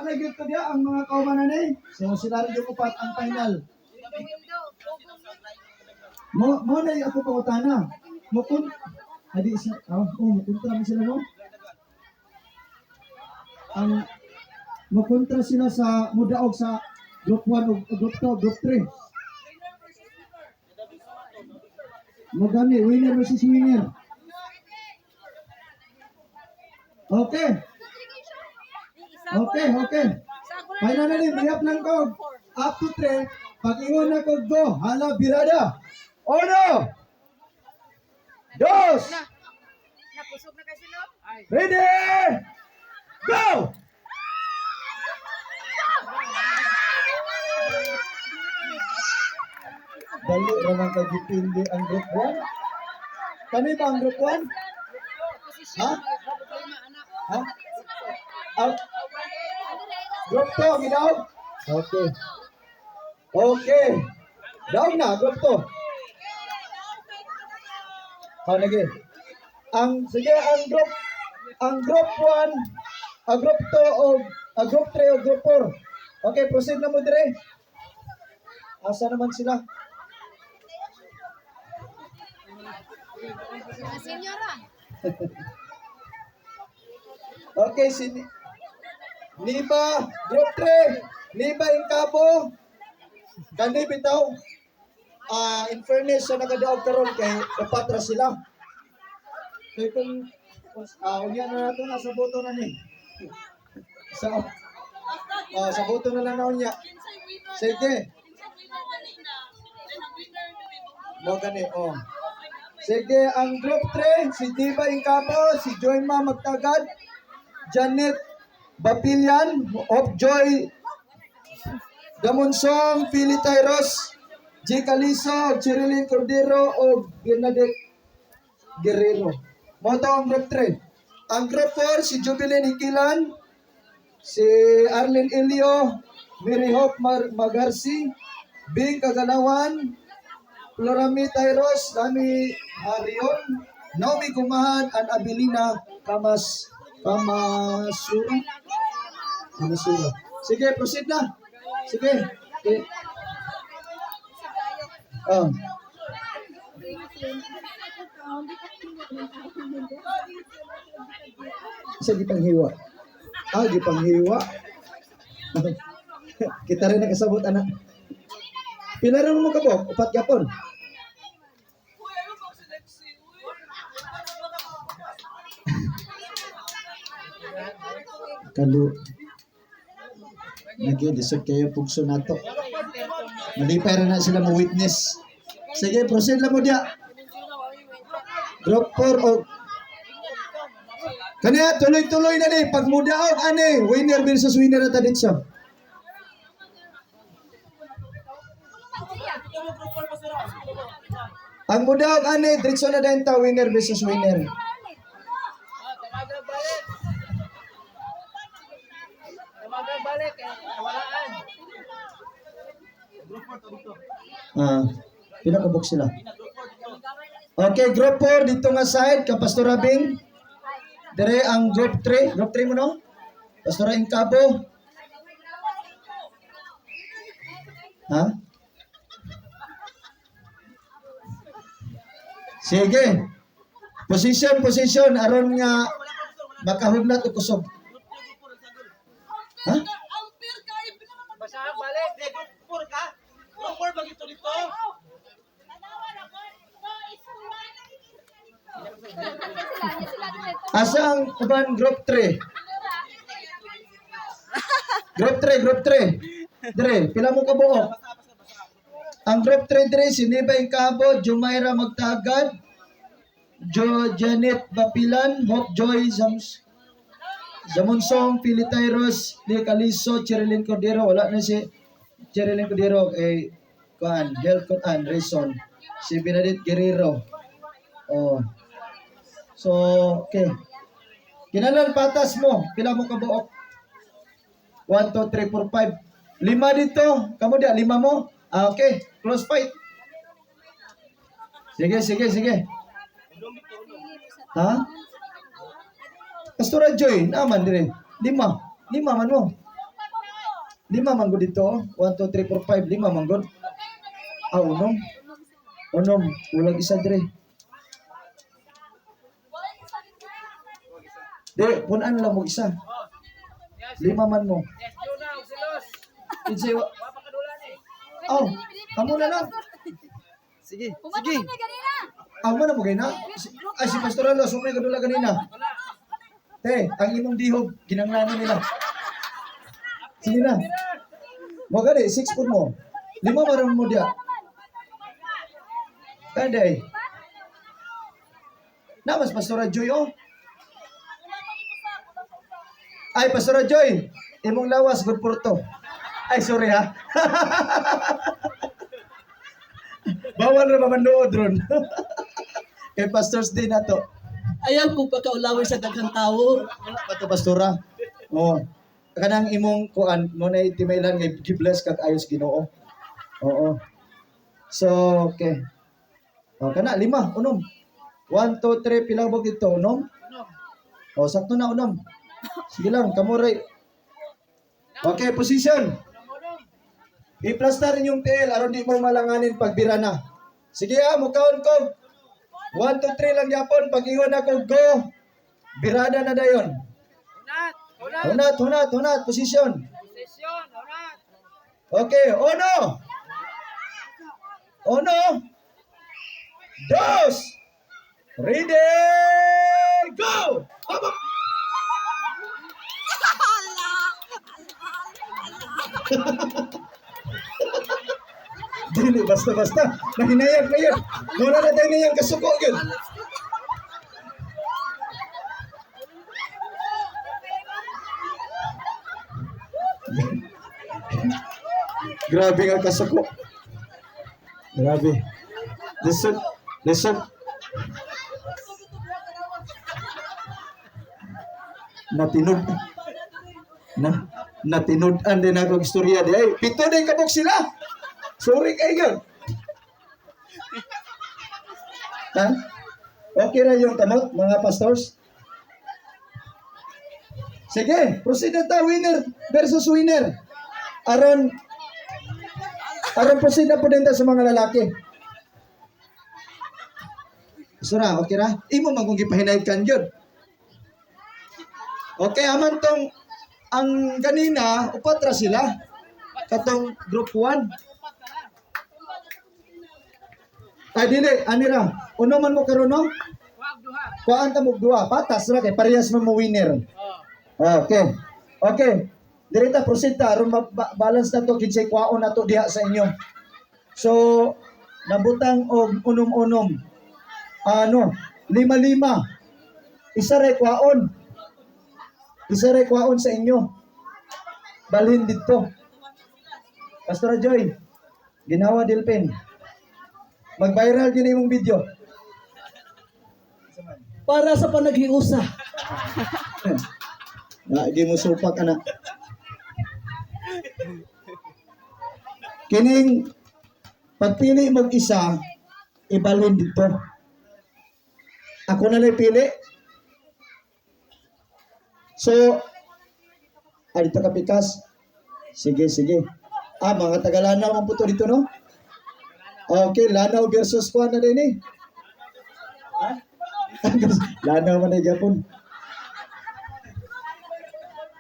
Wala na gyud to diya ang mga kaumanan eh. So sila rin yung upat ang final. Mo mo na yung ako pangutana. Mo kun adi isa oh, oh mo kontra man sila, no? Ang mo kontra sila sa mudaog sa group 1 o group 2, group 3. Mo gani winner versus winner. Okay. Okay. Final na ni, mayap lang ko. Up to 3. Pag ingon na ko go, hala birada. Uno! Dos! Nakusog na kasi, no? Ready! Go! Dali raman kay gipindi ang group 1. Kani ba ang group 1? Ha? Ha? Ang group 2, gidaog? Okay. Okay. Daog na, group 2. Ha, lagi. Ang, sige, ang group 1, ang group 2 o ang group 3 o group 4. Okay, proceed na mo dire. Asa naman sila? Senyora. Okay, si Niba, group 3. Niba Ingkabo. Kani bitaw. Ah, in fairness sa nakadaog karon kay upat ra sila. Kay kung unya na nato na sa boto na ni. Sa boto na lang na unya. Sige. Mo gani, oh. Sige, ang group 3, si Diva Ingkabo, si Joyma Magtagad, Janet Bapilian, Hope Joy Damonsong, Philly Tyros, G. Caliso, Cherilyn Cordero, o Bernadette Guerrero. Mo to ang group 3. Ang group 4, si Jubilin Hikilan, si Arlene Ilio, Mary Hope Magarsi, Bing Kagalawan, Florami Tyros, Dami Arion, Naomi Kumahan, and Abilina Kamas Kamasura. Kamasura. Sige, proceed na. Sige. Okay. Oh. Isa gipanghiwa. Ah, gipanghiwa. Kita rin nakasabot, anak. Pila rin mo kabok? Upat yapon. Kalu. Nagi, lisod kayo pugso nato. Malipay ra na sila mo witness. Sige, proceed lang mo diya. Group 4 o Kaniya, tuloy-tuloy na ni. Pag mudaog, ani, winner versus winner na ta dito. Ang mudaog, ani, diretso na din ta, winner versus winner. Ah, pila ka box sila? Okay, group 4 dito nga side ka Pastor Rabing. Dire ang group 3, group 3 mo, no? Pastor Incabo. Ha? Sige. Position, position aron nga makahugnat og kusog. Ha? Basahan balik. Group 4 ka? Group 4 ba dito dito? Asa ang uban group 3? Group 3, group 3. Dre, pila mo kabuok? Ang group 3 dre, si Niba Incabo, Jumaira Magtagad, Jo Janet Bapilan, Hope Joy Zams, Zamonsong, Pili Tyros, Lee Caliso, Cherilyn Cordero. Wala na si Cherilyn Cordero, eh, kuan, health kuan, reason. Si Bernadette Guerrero. Oh. So, okay. Kinalan patas mo. Pila mo kabuok? 1, 2, 3, 4, 5. Lima dito. Kamu dia, lima mo. Ah, okay. Close fight. Sige, sige, sige. Ha? Pastora Joy, naman dire. Lima. Lima man mo. Lima man gud dito. 1, 2, 3, 4, 5. Lima man gud. Ah, unom. Unom. Ulag isa dire. Di, punan lang mo isa. Lima man mo. Yes, Jonah, og silos. Kinsay wa. Wa pa kadulan eh. Oh, kamo na lang. Sige, Sige. Ganina. Ang mo na mo gina. Ay, si Pastor Alos, umay kadula ganina. Te, ang imong dihog, ginanglanan nila. Sige na. Mo gani, 6 foot mo. Lima maron mo diya. Pwede. Namas Pastora Joy, oh. Ay, Pastora Joy, imong lawas, good for to. Ay, sorry ha. Bawal ra mamanood ron. Kay Pastor's Day na to. Ayaw ko pagkaulawin sa daghang tao. Wala pa to, Pastora. Oh. Kanang imong kuan mo na timailan nga gibless kag ayos Ginoo. Oo. So, okay. O, kana, lima, unom. 1, 2, 3, pila ba dito? Unom? O, sakto na, unom. Sige lang, kamuray. Okay, position. I-plaster rin yung TL aron di mo malanganin pagbira na. Sige ah, mukaon ko. 1, 2, 3 lang yapon. Pag ingon ako, go. Birada na dayon. Unat, unat. Hunat, hunat, hunat. Position. Session, unat. Okay, uno. Uno. Dos. Ready, go! Aba! Dili, basta-basta. Nahinayag na yun. Wala na tayo niyang kasuko yun. Grabe nga kasuko. Grabe. Listen, listen. Natinud. Na, natinud-an din ako ang istorya di ay. Pito din kabok sila. Sorry kay yun. Ha? Okay na yung kamot, mga pastors? Sige, proceed na ta, winner versus winner. Aron, aron proceed na po din ta sa mga lalaki. So na, okay ra? Imo man kung gipahinayad kan yun. Okay, aman tong ang ganina, upat ra sila. Katong group 1. Ay, dili, ani ra. Uno man mo karon no? Wag duha. Kuan ta mo duha, patas ra kay parehas man mo winner. Oh. Okay. Okay. Direta proceed ta aron balance na to kinsay kwaon na to diha sa inyo. So nabutang og unom-unom. Ano, lima-lima. Isa ra kwaon. Isa ra kwaon sa inyo. Balhin didto. Pastor Joy, ginawa Delpin. Mag-viral din imong video. Para sa panaghiusa. Na, di mo supak ana. Kining pagpili mong isa, ibalhin dito. Ako na lang pili. So, ah, dito ka pikas. Sige, sige. Ah, mga taga-Lanao ang puto dito, no? Okay, Lanao versus kuan na din eh. Ha? Lanao man na Japon.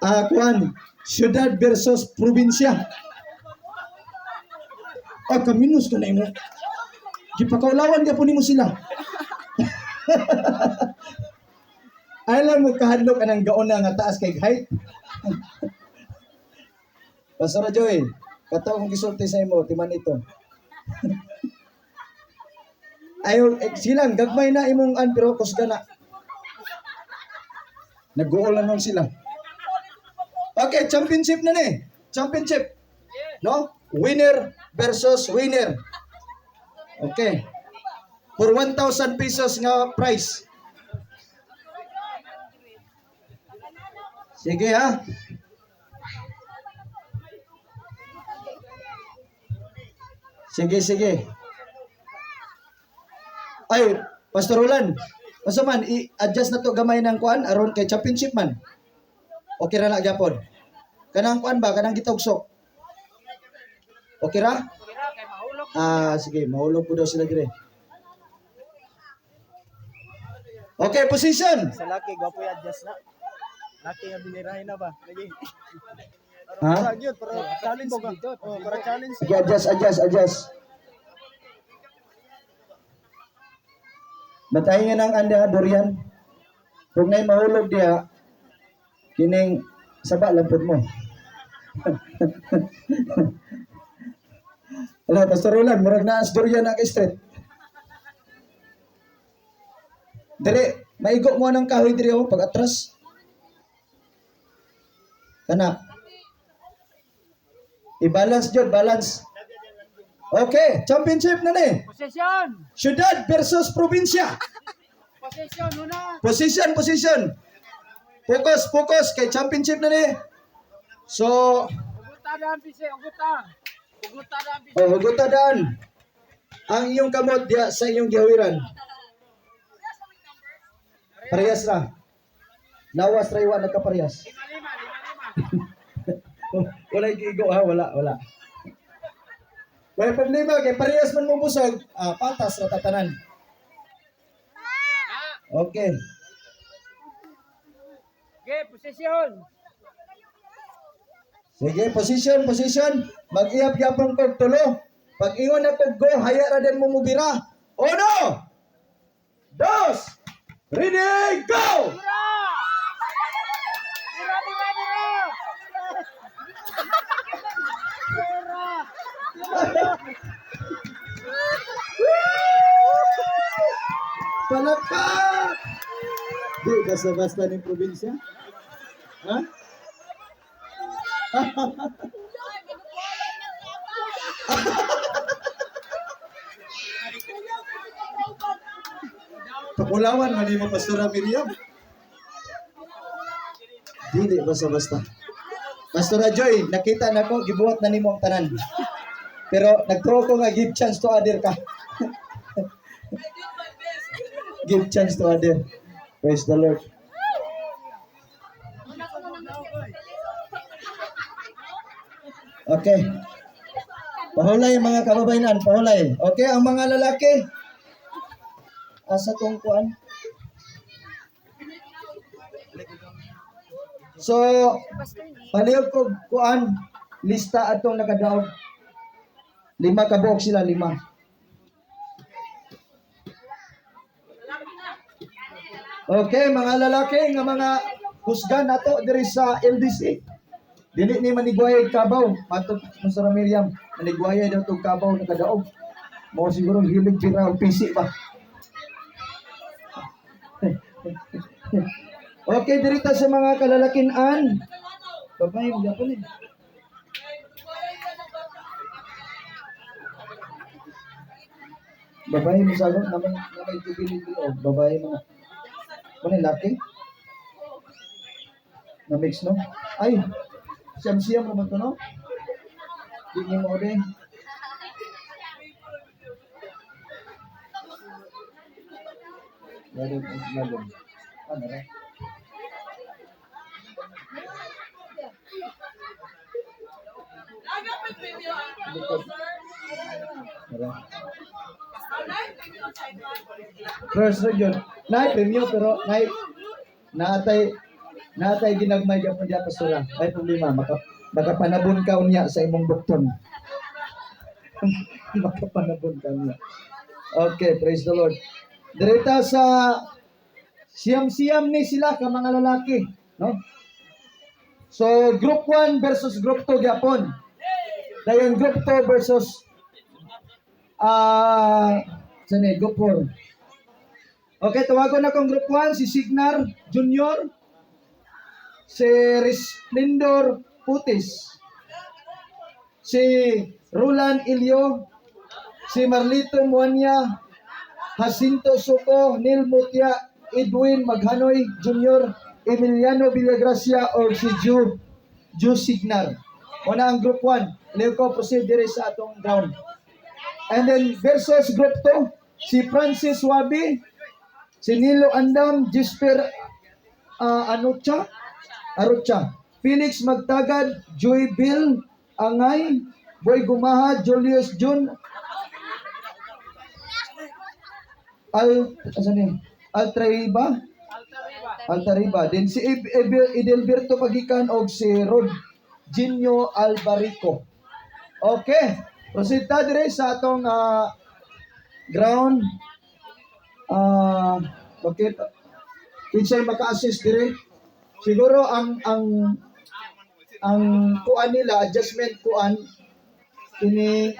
Ah, kuan, syudad versus probinsya. Ah, kaminus ka na imo. Gipakaulawan ka po nimo sila. Alam mo kahadlok anang gaon na nga taas kay height. Pastor Joy, kato akong gisulti sa imo, timan ito. Ayo, eh, silang gagmay na imong an pero kusga na. Nag-goal na nun sila. Okay, championship na ni. Championship. No? Winner versus winner. Okay. For 1,000 pesos nga price. Sige ha. Sige, sige. Ay, Pastor Roland. Basta man, i-adjust na to gamay ng kuan aron kay championship man. Okay ra na gyapon. Kanang kuan ba, kanang gitugsok. Okay ra? Ah, sige, mahulog po daw sila dire. Okay, position. Sa laki, gwapo yung adjust na. Laki nga binirahin na ba? Lagi. Ha? Yun, para challenge ba? Oh, para challenge. Sige, adjust, adjust, adjust. Batayin nga ng anda, Dorian. Kung na'y mahulog diha, kining saba lang pud mo. Wala, Pastor Roland, murag naa si Dorian na kay street. Dire, maigo mo ng kahoy dire oh, pag atras. Kana. I-balance jud, balance. Okay, championship na ni. Position! Syudad versus probinsya. Position, una! Position, position. Focus, focus kay championship na ni. So, Uguta na ang pisi, uguta! Uguta na ang pisi. oh, huguta daan. Ang iyong kamot diya sa iyong gihawiran. Parehas ra. Lawas ra iwa nagkaparehas. Lima, lima, lima. Wala gigo ha, wala, wala. Wala problema kay parehas man mo busog, ah, patas ra tatanan. Okay. Okay, position! Sige, position, position. Mag-iyap yapon kog tulo. Pag ingon na kog go, haya ra din mo mubira. Uno! Dos! Ready, go! Bira! Bira, bira, bira! Bira! Palakpak! Di, basta-basta ng probinsya. Ha? Pakulawan, mali mo, Pastora Miriam. Dili, basta-basta. Pastora Joy, nakita na ko, gibuhat na nimo ang tanan. Pero nagtro ko nga give chance to other ka. Give chance to other. Praise the Lord. Okay. Pahulay mga kababayan, pahulay. Okay, ang mga lalaki. Asa tong kuan? So, palihog ko kuan lista atong nakadaog. Lima ka buok sila, lima. Okay, mga lalaki nga mga husgan nato diri sa LDC. Dili ni manigwayay kabaw. Matod mo sa Miriam, manigwayay daw tong kabaw nakadaog. Mao siguro hilig pira og PC ba. Okay, diri ta sa mga kalalakinan. Babay, mo ni. Babae mo sa namay namay tubili og babae mga. Ano yung laki? Na mix no? Ay, siyam-siyam naman to no? Di niyo mo din. Lalong, lalong. Ano ra? Likod. Ara. First region. Nay premium pero nay naatay naatay ginagmay gyapon diya pastora. Ay problema maka makapanabon ka unya sa imong bukton. Makapanabon ka unya. Okay, praise the Lord. Direta sa siyam-siyam ni sila ka mga lalaki, no? So group 1 versus group 2 gyapon. Dayon group 2 versus ah uh, group 4. Okay, tawagon na kong group 1, si Signar Junior, si Resplendor Putis, si Roland Ilio, si Marlito Muanya, Jacinto Soco, Neil Mutia, Edwin Maghanoy Jr., Emiliano Villagracia, or si Ju Signar. Una ang group 1. Liyo ko proceed dire sa atong ground. And then versus group 2, si Francis Wabi, si Nilo Andam, Jesper Anucha, Arucha, Felix Magtagad, Joy Bill Angay, Boy Gumaha, Julius Jun Al asa ni? Altraiba? Altariba. Din si Edelberto Pagikan og si Rod Ginio Albarico. Okay. Proceed ta dire sa atong ground. Okay. Kinsay maka-assist dire? Siguro ang kuan nila, adjustment kuan kini.